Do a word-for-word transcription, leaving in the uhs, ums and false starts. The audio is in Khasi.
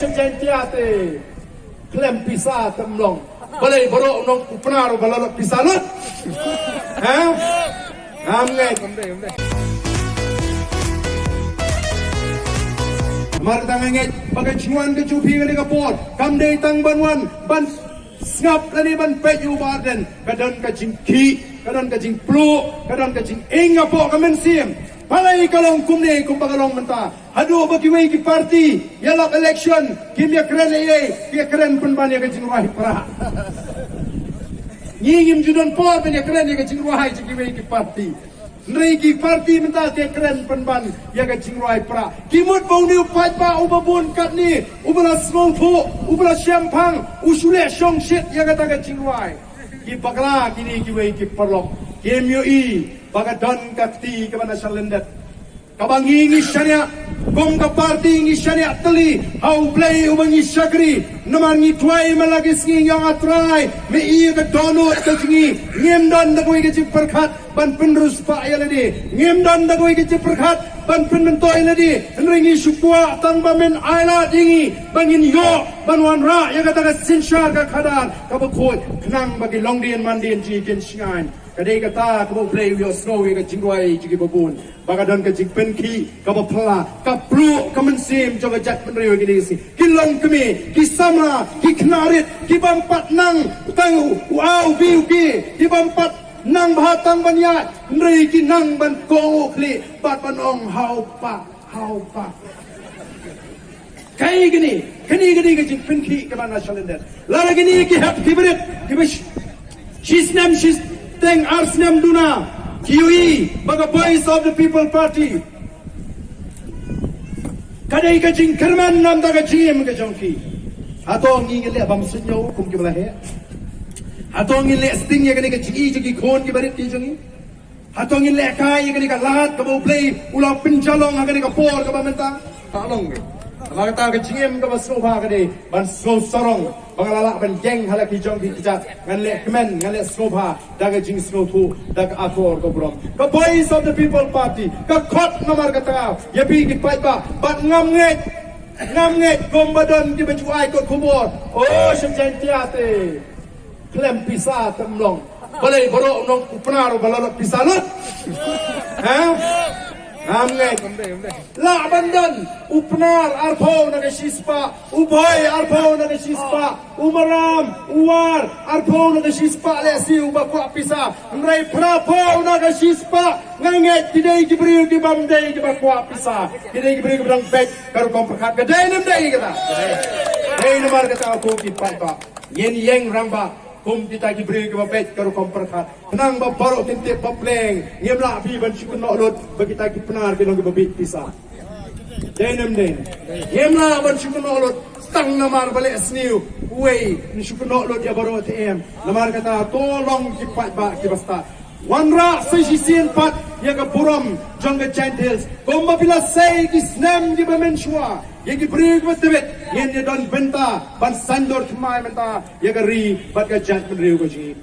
Jaintia te khlem pisa te ym long. Balei baroh u nongpynpaw ba la lok pisa lut? Ha? Ngam ngeit. Namar kata nga ngeit ba ka jingwan ka jong phi kane ka por kam dei tang ban wan ban sngap lane ban peit ïa u Bah Ardent, ka don ka jingkhih, ka don ka jingpluh, ka don ka jingïeng hapoh ka mynsiem. Balei ka long kumne kumba ka long mynta? Haduh ba kiwei ki party ïalap election, kim ïakren ei ei, ki ïakren pynban ïa ka jingrwai prah. Ngi ngim ju don por ban ïakren ïa ka jingrwai jong kiwei ki party. Hynrei ki party mynta ki ïakren pynban ïa ka jingrwai prah. Ki mut ba une u paidbah uba bun katne, uba la sngewthuh, uba la shemphang, u shu leh shongshit ïa kata ka jingrwai. Ki bakla kine kiwei ki paralok, kim ïohi ba ka don ka kti kaba na shalyndet. Kaba ngi ngi shaniah, kum ka party ngi shaniah tylli ha U Blei uba ngi shakri. Namar ngi duwai man la ki sngi, ïa nga Trai, me i ka dohnud ka jong ngi. Ngim don da kawei ka jingpyrkhat ban pynriewspah ïa lade, ngim don da kawei ka jingpyrkhat ban pynmyntoi ïa lade. Hynrei ngi shu kwah tang ba men ailad ïa ngi ba ngin ïoh ban wanrah ïa kata ka synshar ka khadar kaba khuid, khnang ba ki longdien mandien jong ngi kin shngaiñ. Ka dei kata kaba U Blei u ïohsngew ïa ka jingrwai jong kiba bun. Ba ka don ka jingpynkhih kaba phylla, ka pluh ka mynsiem jong ka jaitbynriew ha kine ki sngi. Ki longkmie, ki samla, ki khynnah rit, ki bym pat nang tang u A u B u K, ki bym pat nang bha tang ban ïaid, hynrei ki nang ban kohnguh khlieh bad ban ong, "Hau pa, hau pa." Kaei kane, kane, kane ka jingpynkhih kaba na shalyndet. Lada kine ki hep ki barit, kiba sh-, shisnem shiteng, arsnem duna, ki ïohi ba ka Voice of the People Party ka dei ka jingkyrmen namar ka jingim ka jong ki. Hato ngi ngin leh bymsuidñiew kum kiba la heh? Hato ngin leh sting ïa kane ka jingi jong ki khun ki barit ki jong ngi? Hato ngin leh kai ïa kane ka lad kaba U Blei u la pynjalong ha kane ka por kaba mynta? Ka long. Namar kata ka jingim kaba sngewbha ka dei ban sngewsarong ba nga la lah ban ïeng ha la ki jong ki kjat, ngan leh kmen, ngan leh sngewbha da ka jingsngewthuh, da ka akor ka burom. Ka Voice of the People Party ka khot namar kata ïa phi ki paidbah, bad ngam ngeit, ngam ngeit kumba don kiba ju ai kot khubor, "Oh, sha Jaintia te khlem pisa te ym long." Balei baroh u nongpynpaw ba la lok pisa lut? Ha? Ngam ngeit. Lah ban don u Pnar arphew na ka shispah, u Bhoi arphew na ka shispah, u Maram, u War arphew na ka shispah, lehse uba kwah pisa. Hynrei phraphew na ka shispah, nga ngeit ki dei ki briew ki bym dei kiba kwah pisa. Ki dei ki briew kiba dang beit ka rukom pyrkhat. Ka dei ne ym dei kata? Dei. Namar kata ko ki paidbah, ngin ïeng rangbah kum kita ki briew kiba beit ka rukom pyrkhat. Khnang ba baroh kin tip ba pleng, ngim lah phi ban shu kynnoh lut ba kita ki Pnar ki long kiba bit pisa. Dei ne ym dei? Ngim lah ban shu kynnoh lut tang namar ba leh sniew uwei, ngin shu kynnoh lut ïa baroh te em. Namar kata to long ki paidbah kiba stad. Wanrah sa shisien pat ïa ka burom jong ka Jaintia Hills. Kumba phi la sei ki snem kiba mynshuwa, ïa ki briew kiba tbit ngin ïa don bynta ban saiñdur thymmai mynta ïa ka ri bad ka jaitbynriew ka jong ngi.